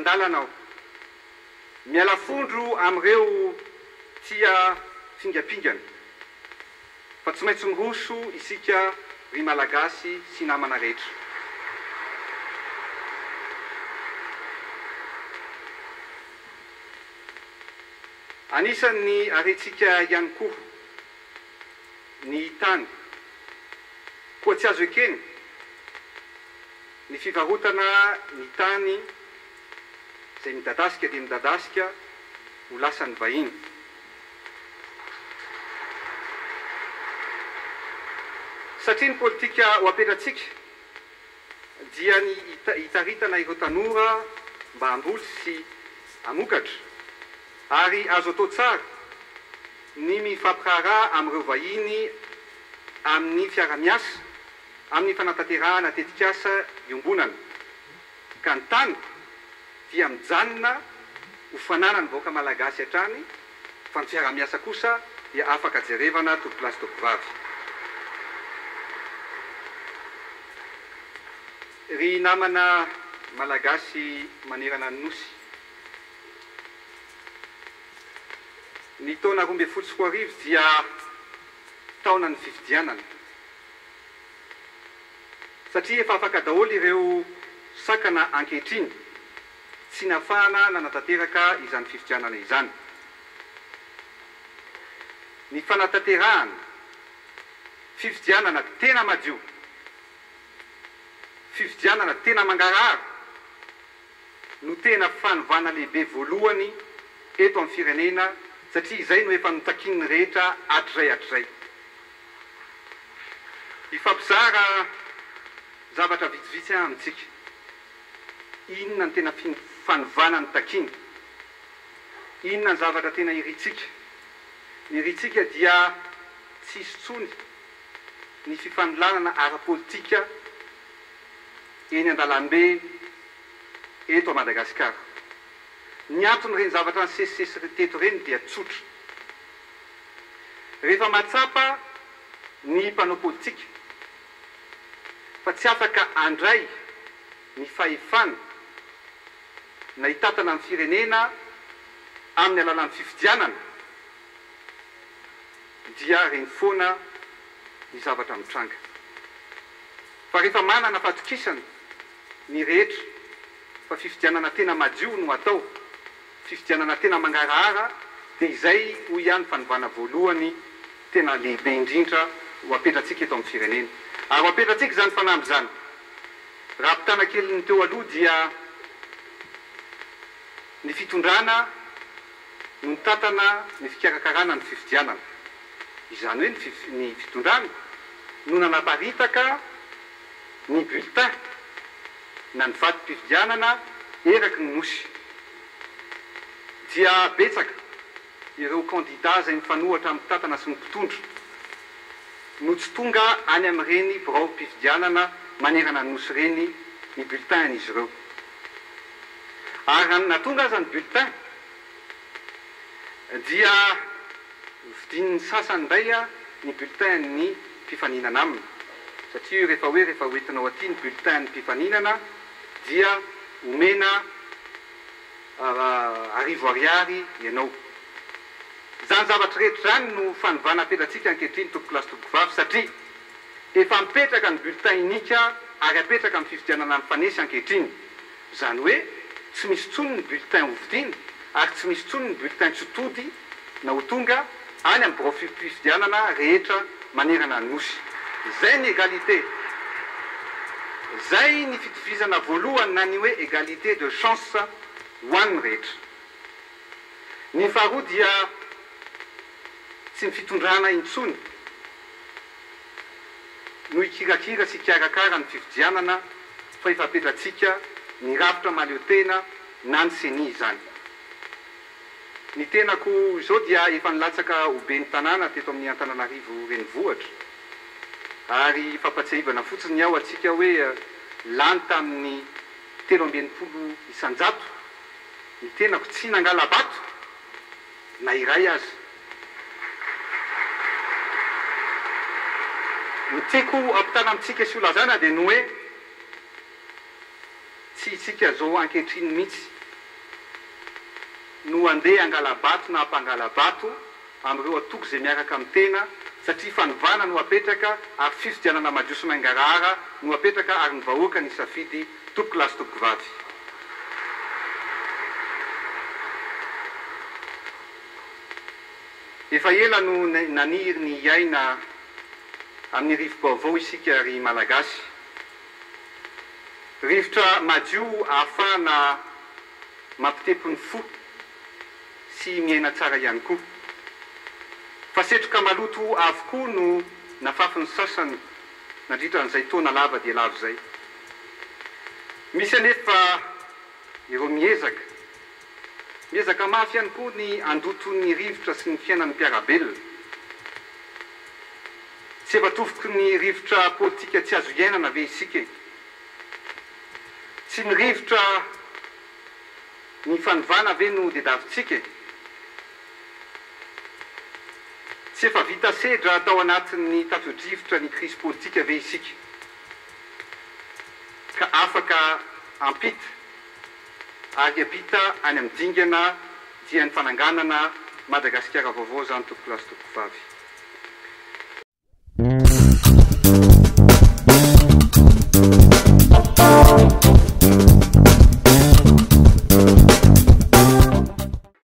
an-dalana aho. Miala fondro amin'ireo tia fingampingana fa tsy maintsy miroso isika ry Malagasy sy namana rehetra. Anisan'ny harentsika ihany koa ny tany, koa tsy azo ekena ny fivarotana ny tany izay midadasika dia midadasika ho lasan'ny vahiny. Satria ny politika ho apetratsika dia ny hitaritana ireo tanora mba hamboly sy hamokatra ary azo atao tsara ny mifampiraharaha amin'ireo vahiny amin'ny fiara-miasa amin'ny fanatanterahana tetikasa iombonana ka ny tany dia mijanona ho fananan'ny vahoaka malagasy hatrany fa ny fiaraha-miasa kosa dia afaka jerevana tompokolahy sy tompokovavy. Ry namana malagasy manerana ny Nosy, ny taona 2012 dia taonan'ny fifidianana. Satria efa afaka daholo ireo sakana ankehitriny tsy nafahana nanatanteraka izany fifidianana izany. Ny fanatanterahana fifidianana tena madio, fifidianana tena mangarahara no tena fanovana lehibe voalohany eto amin'ny firenena satria izay no efa notakian'ny rehetra hatrizay hatrizay. Hifampizara zavatra vitsivitsy aho amintsika. Inona no tena fanovana notakiana? Inona ny zavatra tena irintsika? Ny irintsika dia tsy hisy intsony ny fifanolanana ara-politika eny an-dalambe eto Madagasikara. Ny anton'ireny zavatra nisesisesy teto ireny dia tsotra. Rehefa mahatsapa ny mpanao politika fa tsy afaka handray ny fahefana na hitantana ny firenena amin'ny alalan'ny fifidianana dia reny foana ny zavatra mitranga. Fa rehefa manana fahatokisana ny rehetra fa fifidianana tena madio no atao, fifidianana tena mangarahara dia izay hoy ihany fanovana voalohany tena lehibe indrindra ho apetratsika eto amin'ny firenena. Ary ho apetratsika izany fanamby izany. Raha ampitana kely ny teo aloha dia ny fitondrana no nitantana ny fikarakarana ny fifidianana. Izany hoe ny fitondrana no nanaparitaka ny bulletin na ny vatom-pifidianana eraky ny Nosy. Dia betsaka ireo kandida izay mifanohatra amin'ny mpitantana sy ny mpitondra no tsy tonga any amin'ireny biraom-pifidianana manerana ny Nosy ireny ny bulletin an'izy ireo. Ary raha na tonga aza ny bulletin dia vidian'ny sasany indray ny bulletin an'ny mpifaninana aminy satria rehefa hoe rehefa hoentinao aty ny bulletin an'ny mpifaninana dia omena arivo ariary ianao. Izany zavatra rehetra izany no fanovana apetratsika ankehitriny tompokolahy sy tompokovavy satria efa mipetraka ny bulletin unique ary apetraka amin'ny fifidianana mifanesy ankehitriny. Izany hoe tsy misy intsony ny bulletin ho vidiana ary tsy misy intsony ny bulletin tsy ho tody na ho tonga any amin'ny birao fifidianana rehetra manerana ny Nosy. Izay ny égalité. Izay ny fitovizana voalohany na ny hoe égalité de chance ho an'ny rehetra. Ny faharoa dia tsy ny fitondrana intsony no hikirakira sy hikarakara ny fifidianana fa efa apetratsika ny rafitra mahaleo tena na ny ceni izany. Ny tenako izao dia efa nilatsaka ho ben'ny tanàna teto amin'ny Antananarivo renivohitra ary fampatsiahivana fotsiny aho antsika hoe lany tamin'ny 63% ny tenako, tsy nangala-bato na iray aza. Ny tiako hampitana amintsika sy ho lazana dia ny hoe tsy isika izao ankehitriny mihitsy. no handeha hangala-bato na hampangala-bato amin'ireo antoko izay miaraka amin'ny tena satria fanovana no apetraka ary fifidianana madio sy mangarahara no apetraka ary ny vahoaka ny safidy tompokolahy sy tompokovavy. Efa ela no naniry ny hiaina amin'ny rivo-baovao isika ry Malagasy. Rivotra madio ahafahana mampitepo ny fo sy miaina tsara ihany koa. Fa setroka maloto avokoa no nafafin'ny sasany nandritra an'izay taona lava dia lava izay. Misy anefa ireo miezaka, miezaka mafy ihany koa ny handoto ny rivotra sy ny fiainan'ny mpiara-belona. Tsy efa tofoky ny rivotra politika tsy azo iainana ve isika e? Tsy ny rivotra ny fanovana ve no dedavintsika e? Tsy efa vita sedra tao anatin'ny tafio-drivotra ny krizy politika ve isika ka afaka hampita ary hiampita any amin'ny dingana dia ny fananganana Madagasikara vaovao izany tompokolahy sy tompokovavy.